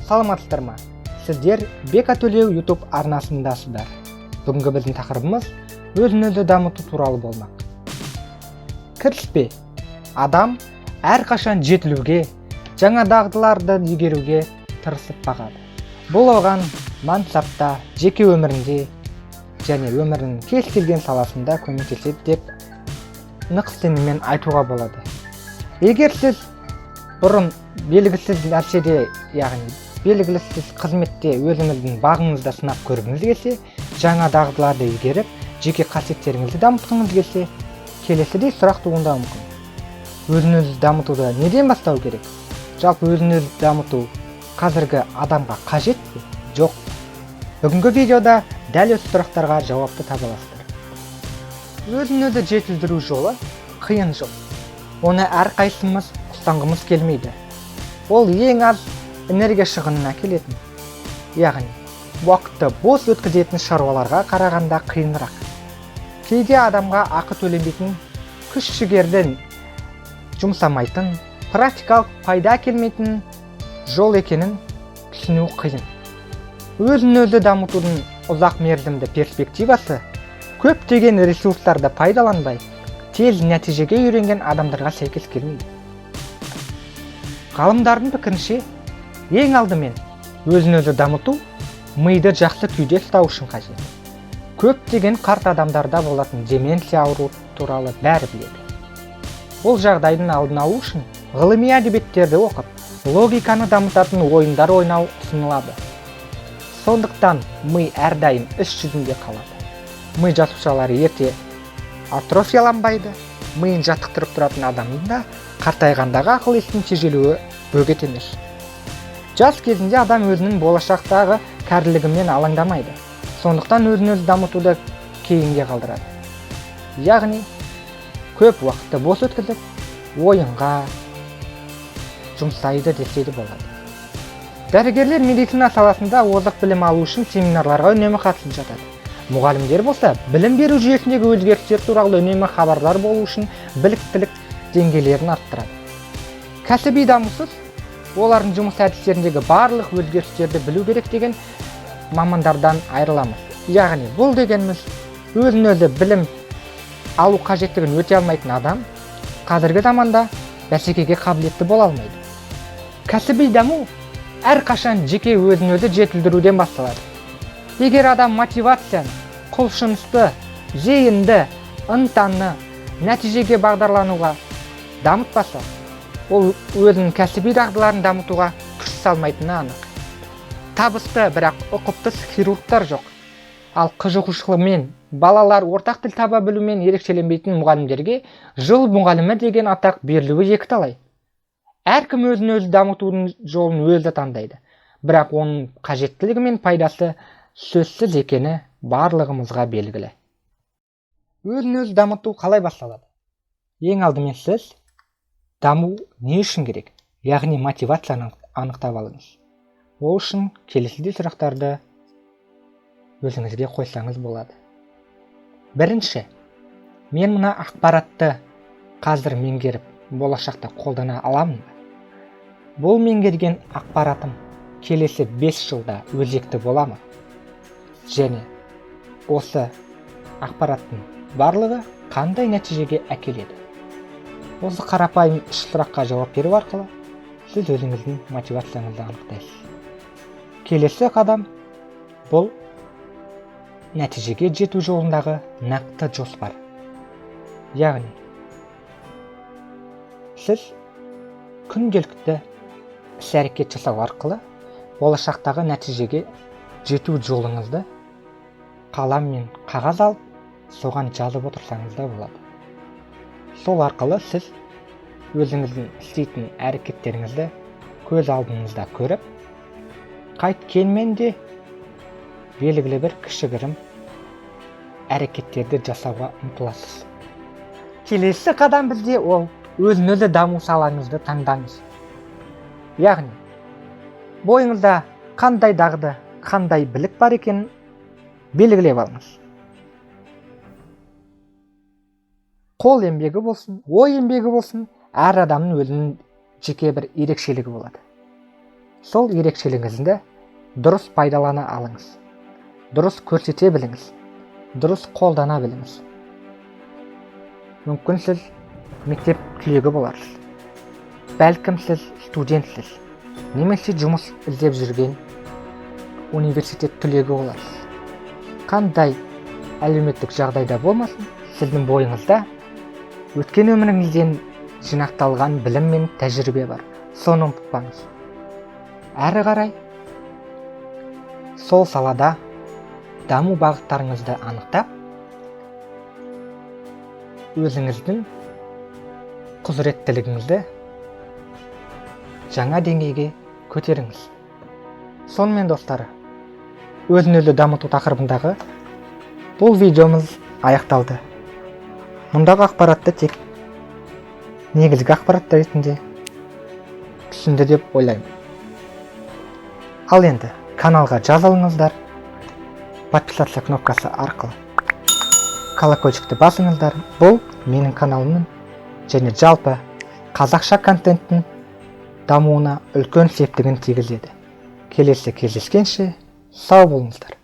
Саламатсыздар ма? Сіздер Бека Төлеу YouTube арнасындасыздар. Бүгінгі біздің тақырыбымыз өзін өзі дамыту туралы болмақ. Кіріспе. Адам әрқашан жетілуге, жаңа дағдыларды игеруге тырысып бағады. Бұл оған мансапта, жеке өмірінде және өмірінің кез келген саласында көмектеседі деп нық сеніммен айтуға болады. Егер сіз бұрын белгісіз нәрседе, яғни белгісіз қызметте өзіңіздің бағыңызды сынап көргіңіз келсе, жаңа дағдыларды игеріп, жеке қасиеттеріңізді дамытқыңыз келсе, келесідей сұрақ туындауы мүмкін. Өзін өзі дамытуды неден бастау керек? Жалпы өзін өзі дамыту қазіргі адамға қажет пе, жоқ? Бүгінгі видеода дәл осы сұрақтарға жауапты таба аласыздар. Өзін өзі жетілдіру жолы қиын жол. Оны әрқайсымыз ұстанғымыз келмейді. Ол ең аз энергия шығынын әкелетін, яғни уақытты бос өткізетін шаруаларға қарағанда қиынырақ. Кейде адамға ақы төленбейтін, күш жігерді жұмсамайтын, практикалық пайда әкелмейтін жол екенін түсіну қиын. Өзін өзі дамытудың ұзақ мерзімді перспективасы көптеген ресурстарды пайдаланбай, тез нәтижеге үйренген адамдарға сәйкес келмейді. Ғалымдардың пікірінше, ең алдымен өзін өзі дамыту миды жақсы күйде ұстау үшін қажет. Көптеген қарт адамдарда болатын деменция ауру туралы бәрі біледі. Бұл жағдайдың алдын алу үшін ғылыми әдебиеттерді оқып, логиканы дамытатын ойындар ойнау ұсынылады. Сондықтан ми әрдайым іс жүзінде қалады. Ми жасушалары ерте атрофияланбайды. Миын жаттықтырып тұратын адамның да қартайғандағы ақыл естің тежелуі бөгет емес. Жас кезінде адам өзінің болашақтағы кәрілігімен алаңдамайды. Сондықтан өзін өзі дамытуды кейінге қалдырады. Яғни көп уақытты бос өткізіп, ойынға жұмсайды десе де болады. Дәрігерлер медицина саласында озық білім алу үшін семинарларға үнемі қатысып жатады. Мұғалімдер болса, білім беру жүйесіндегі өзгерістер туралы үнемі хабардар болу үшін біліктілік деңгейлерін арттырады. Кәсіби дамусыз олардың жұмыс әдістеріндегі барлық өзгерістерді білу керек деген мамандардан айырыламыз. Яғни бұл дегеніміз, өзін өзі білім алу қажеттігін өте алмайтын адам қазіргі заманда бәсекеге қабілетті бола алмайды. Кәсіби даму әрқашан жеке өзін өзі жетілдіруден басталады. Егер адам мотивацияны, құлшынысты, зейінді, ынтаны, нәтижеге бағдарлануға дамытпаса, ол өзінің кәсіби дағдыларын дамытуға күш салмайтыны анық. Табысты, бірақ ұқыпты хирургтар жоқ. Ал қызығушылығымен, балалар ортақ тіл таба білумен ерекшеленбейтін мұғалімдерге жыл мұғалімі деген атақ берілуі екіталай. Әркім өзін өзі дамытудың жолын өзі таңдайды. Бірақ оның қажеттілігі мен пайдасы сөзсіз екені барлығымызға белгілі. Өзін өзі дамыту қалай басталады? Ең алдымен сіз даму не үшін керек, яғни мотивацияны анықтап алыңыз. Ол үшін келесідей сұрақтарды өзіңізге қойсаңыз болады. Бірінші, мен мына ақпаратты қазір меңгеріп, болашақта қолдана аламын ба? Бұл меңгерген ақпаратым келесі 5 жылда өзекті бола ма? Және осы ақпараттың барлығы қандай нәтижеге әкеледі? Осы қарапайым үш сұраққа жауап беру арқылы сіз өзіңіздің мотивацияңызды анықтайсыз. Келесі қадам бұл нәтижеге жету жолындағы нақты жоспар. Яғни сіз күнделікті іс әрекет жасау арқылы болашақтағы нәтижеге жету жолыңызды қалам мен қағаз алып, соған жазып отырсаңыз да болады. Сол арқылы сіз өзіңіздің істейтін әрекеттеріңізді көз алдыңызда көріп, қайткенмен де белгілі бір кішігірім әрекеттерді жасауға ұмтыласыз. Келесі қадам бізде ол өзін өзі даму салаңызды таңдаңыз. Яғни бойыңызда қандай дағды, қандай білік бар екенін белгілеп алыңыз. Қол еңбегі болсын, ой еңбегі болсын, әр адамның өзінің жеке бір ерекшелігі болады. Сол ерекшелігіңізді дұрыс пайдалана алыңыз, дұрыс көрсете біліңіз, дұрыс қолдана біліңіз. Мүмкін, сіз мектеп түлегі боларсыз, бәлкім, сіз студентсіз немесе жұмыс іздеп жүрген университет түлегі боларсыз. Қандай әлеуметтік жағдайда болмасын, сіздің бойыңызда өткен өміріңізден жинақталған білім мен тәжірибе бар. Соны ұмытпаңыз. Әрі қарай сол салада даму бағыттарыңызды анықтап, өзіңіздің құзыреттілігіңізді жаңа деңгейге көтеріңіз. Сонымен, достар, өзін өзі дамыту тақырыбындағы бұл видеомыз аяқталды. Мұндағы ақпаратты тек негізгі ақпарат ретінде түсінді деп ойлаймын. Ал енді каналға жазылыңыздар, подписаться кнопкасы арқылы колокольчикті басыңыздар. Бұл менің каналымның және жалпы қазақша контенттің дамуына үлкен септігін тигізеді. Келесі кездескенше сау болыңыздар.